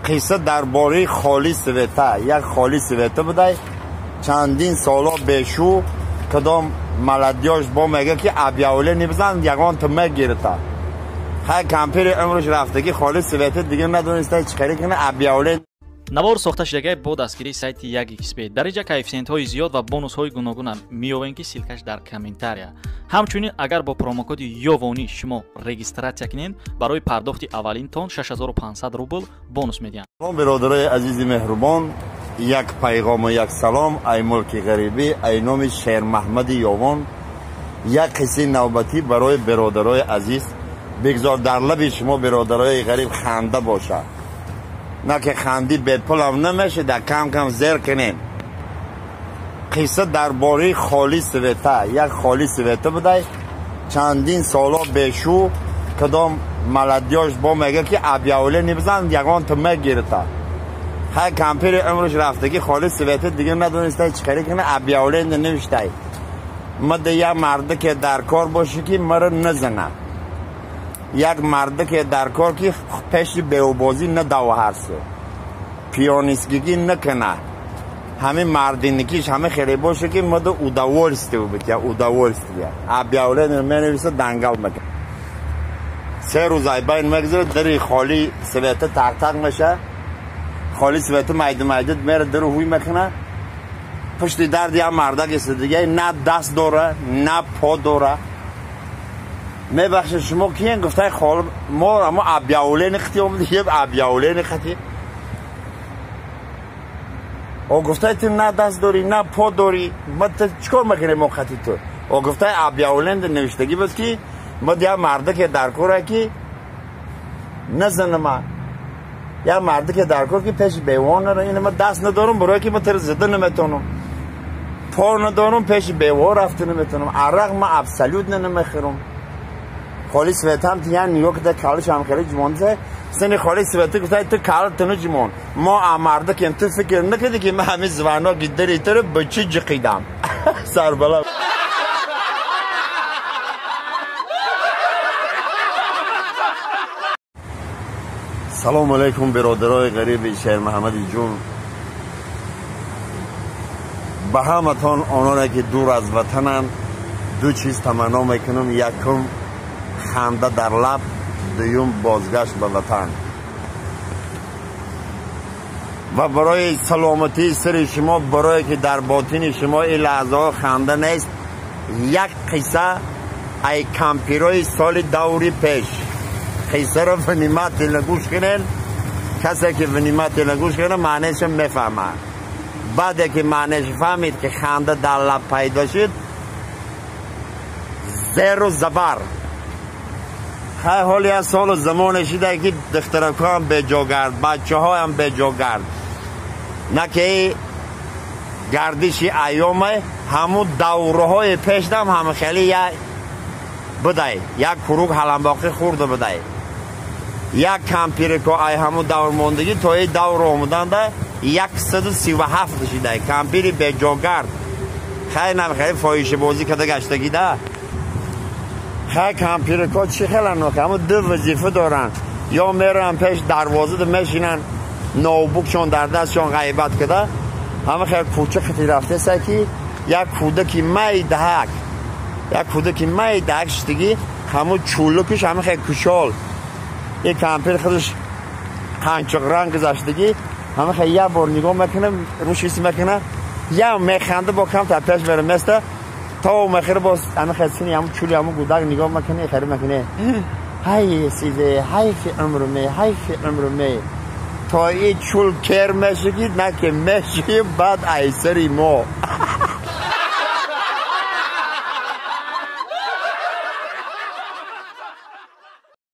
Қисса дар бораи холи Света. Як холи Света будай. Чандин соло бешу кадом молодёж бо мега ки объявление бизан, ягон ту мегирта. Хай кампири умрш рафтаги холи Света дига надониста чӣ кари кина объявление. Навор сохта шудагай бо дастгирии сайти 1xb. Дар инҷа коэффисиентҳои зиёд ва бонусҳои гуногунам меёвем, ки ссылка ш дар комментария. Ҳамчунин агар бо промокоди Ёвонӣ шумо регистрация кунед, барои пардохти аввалинтон 6500 рубл бонус медиҳанд. Салом, бародарои азизи меҳрубон, як пайғому як салом ай мулки ғарибӣ, ай номи Шермаҳмади Ёвон. Як қиссаи навбатӣ барои бародарои азиз. Бигзор дар лаби шумо бародарои ғариб ханда бошад. На ки ханди бепулам намешуда, кам кам зер кунем. Қисса дар бораи холи Света. Як холи Света будай. Чандин соло бешу кадом молодёж бо мега ки объявление бизан, ягон ту мегирта. Хай кампири умрш рафтаги холи Света дига надониста чӣ кари кина объявление навиштай. Мада як марде ки дар кор боше ки маро назана. Як марде ки дар кор ки пеши беубозӣ надава, ҳарсу пионистгигӣ накуна, ҳамин мардиникиш ҳама хеле боше ки мада удовольствие битя, удовольствие. Объявление менависа, дангал мекунад. 3 рӯз айбайн мегзарад, дари холи Света тақ-тақ меша. Холи Света майда майда мера, дару ҳуй мекуна. Пушти дарди як мардак иста, на даст дора, на по дора. Мебахшед, шумо киен? Гуфтай хол мо амо объявление хати омадем, объявление хати. О, гуфтай, ту на даст дорӣ, на по дорӣ, ма ту чикор мекунем мо хати ту? О, гуфтай, объявление навиштагӣ буд ки ма як мардаке дар кора ки назанама, як мардаке дар кор ки пеши бевон нара. Ин ма даст надорам, барое ки ма туро зада наметавонам, по надорам, пеши бевон рафта наметавонам, арақ ма абсолютно намехӯрам. Холи Света ҳам тиян нигоҳ кида, калиш ҳам хеле ҷумонда. Сени холи Света гуфта, ту кал туну ҷумон, мо амардакем, ту фикр накарди ки ман ҳамин звоноки дари туро ба чӣ ҷиқидам? Сарбала. Салому алайкум, бародарои ғариби Шермаҳмади ҷун, ба ҳаматон, ононе ки дур аз ватананд, ду чиз таманно мекунам: якум, ханда дар лаб, дуюм, бозгашт ба ватан. Ва барои саломатии сари шумо, барое ки дар ботини шумо ин лаҳзаҳо ханда нест, як қисса ай кампирои соли даври пеш. Қиссаро внимательно гӯш кунед. Касе ки внимательно гӯш кунад, маънеша мефаҳмад. Баъде ки маънеш фаҳмид, ки ханда дар лаб пайдо шуд, зеру забар. Хай, ҳоли як солу замоне шуда ки духтаракҳоам беҷогард, бачаҳоям беҷогард. На ки гардиши айёме, ҳамун давраҳои пешдам ҳама хеле як будай, як курук ҳаламбоқӣ хӯрда будай. Як кампирико ай ҳамун давр мондагӣ то и давр омуданда 137 шидай кампири беҷогард. Хай, нам хеле фоҳишабозӣ карда гаштагида. Хай, кампирико чӣ хелан? Ҳамун ду вазифа доранд: ё мераванд пеш дарвозада мешинанд, ноутбукшон дар дастшон, ғайбат када. Ҳама хел кӯча хати рафтеса ки як кӯдаки майдаҳак, як кӯдаки майдаҳак шидагӣ, ҳамун чӯлукиш ҳама хел кушол. Ин кампир худаш қанчиқранг гузаштагӣ, ҳама хел як бор нигоҳ мекуна, рӯш ҳис мекуна, як механда, бо камтар пеш мера, места, то мехӯра, боз ҳама хел сини ҳамун чӯли ҳамун кӯдак нигоҳ мекуна, хеле мекуна: ҳай сизе, ҳайфи умруме, ҳайфи умруме. То и чӯл кер мешигид, на ки меши, баъд айсари мо.